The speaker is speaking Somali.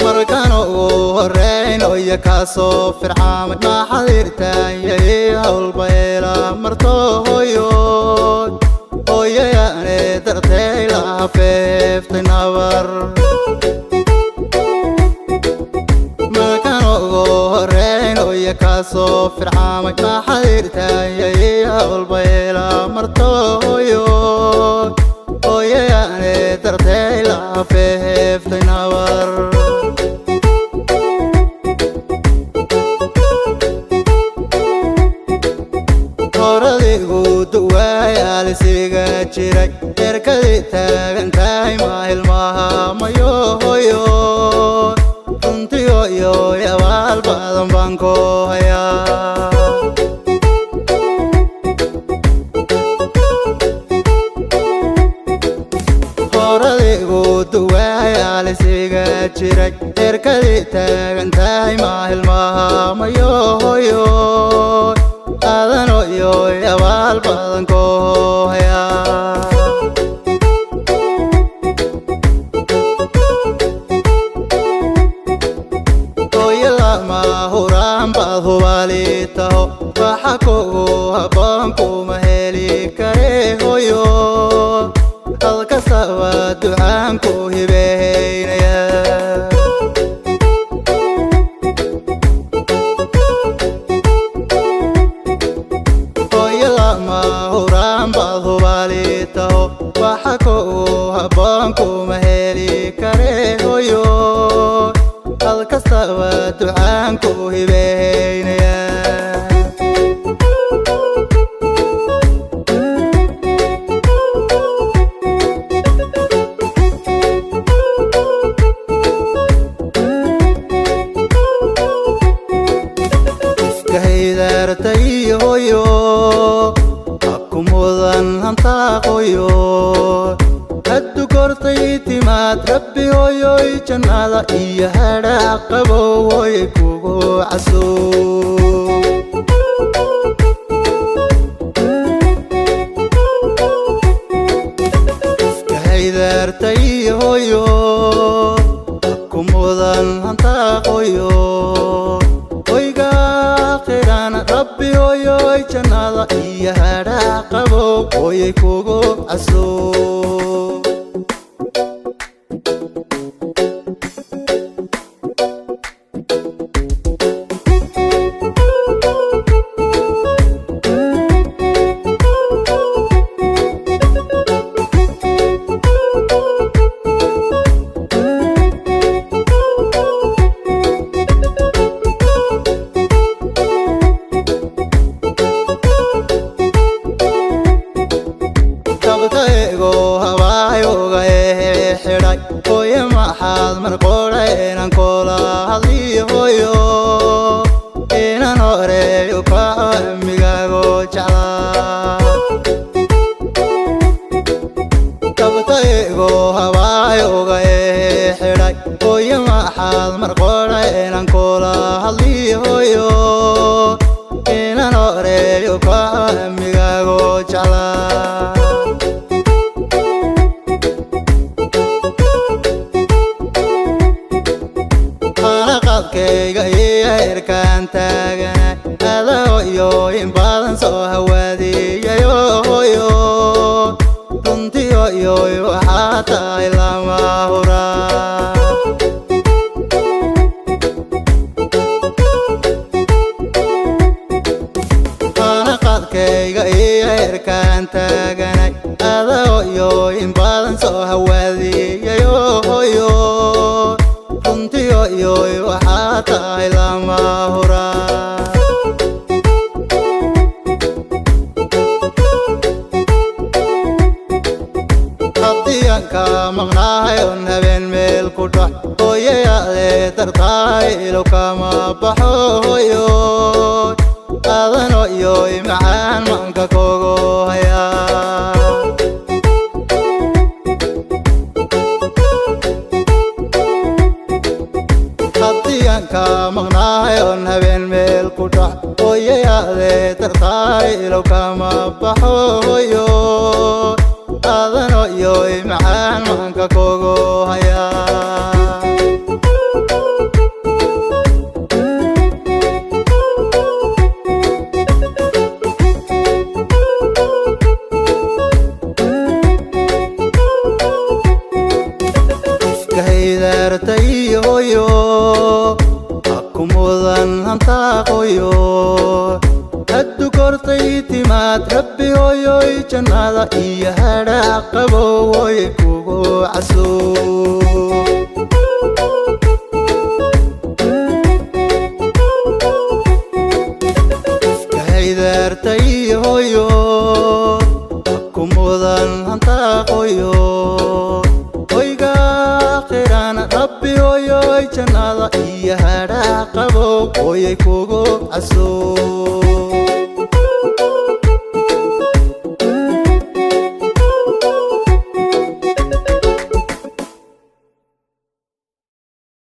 Markaan ugu horeyn oya kaasoo fircaamay maxadirtaanyay howlbayla marto hoyo hooyayaane dartay laha feeftay nabar. Markaan ugu horeyn oya kaasoo fircaamay maxadirtaanyay howlbayla marto hoyo hooyayaane dartay laha feeftay nabar. Horadigu duwayaalisiga jiray erkadii taagan tahay maahilmaha mayo hoyo runtiyo iyo yabaal badan baan ku hayaa. Horadigu duwayaalisiga jiray erkadii taagan tahay maahilmaha mayo hoyo aadano iyo yabaal badan ku hayaa. Hooyo lama huraan baad hubaali taho, waxa kugu habboon kuma heli kare hoyo, halkastaba ducaan ku hibeynaya. Hooyo lama huraan baad hubaali taho, waxa kugu habboon kuma heli kare hoyo, halkastaba ducaan ku hibeynaya. Ifkahaydaartay hoyo haku mudan hantaaqoyo haddu kortay timaad rabbi hoyoy jannada iyo hadhac qabow hooyay kugu caso. Ifkahaydaartay hoyo haku mudan hantaaqoyo hoyga qiran rabbi hoyoy jannada iyo hadhac qabow hooyay kugu caso. Tabtaygo habaayuga ee xidhay hooye maxaad mar qodha inaan kula hadliyo hooyo inaan horeeyo kaco amigaago jeclaa. Tabtaygo habaayuga ee xidhay hooye maxaad mar qodha inaan kula hadliyo hooyo inaan horeeyo kaco amigaago jeclaa. Qalaqadkayga iyo heerkaan taagana adao iyo in badan soo hawaadiyayo hooyo runtiyo iyo waxaa tahay lama huraa. Qalaqadkayga iyo heerkaan taaganay adao iyo in badan soo hawaadiyayo hooyo runtiyo iyo waxaa tahay lama huraa. Haddii aan Ka maqnahay on habeen meel ku dhax, hooyayaade dartaay ilow kama baxo. Hooyo aadano iyo macaan maanka kogo hayaa. Haddii aan ka maqnahay on habeen meel ku dhax, hooyayaade dartaay ilow kama baxo. Hooyo aadano iyo macaan maanka kogo hayaa. Ifkahaydaartay hooyo, haku mudan hantaaqoyo, haddu kortay timaad rabbi hooyoy jannada iyo hadhac qabow hooye kugu caso. Ifkahaydaartay hooyo, haku mudan hantaaqoyo, hoyga qiran rabbi hooyoy jannada iyo hadhac qabow hooyay kugu caso.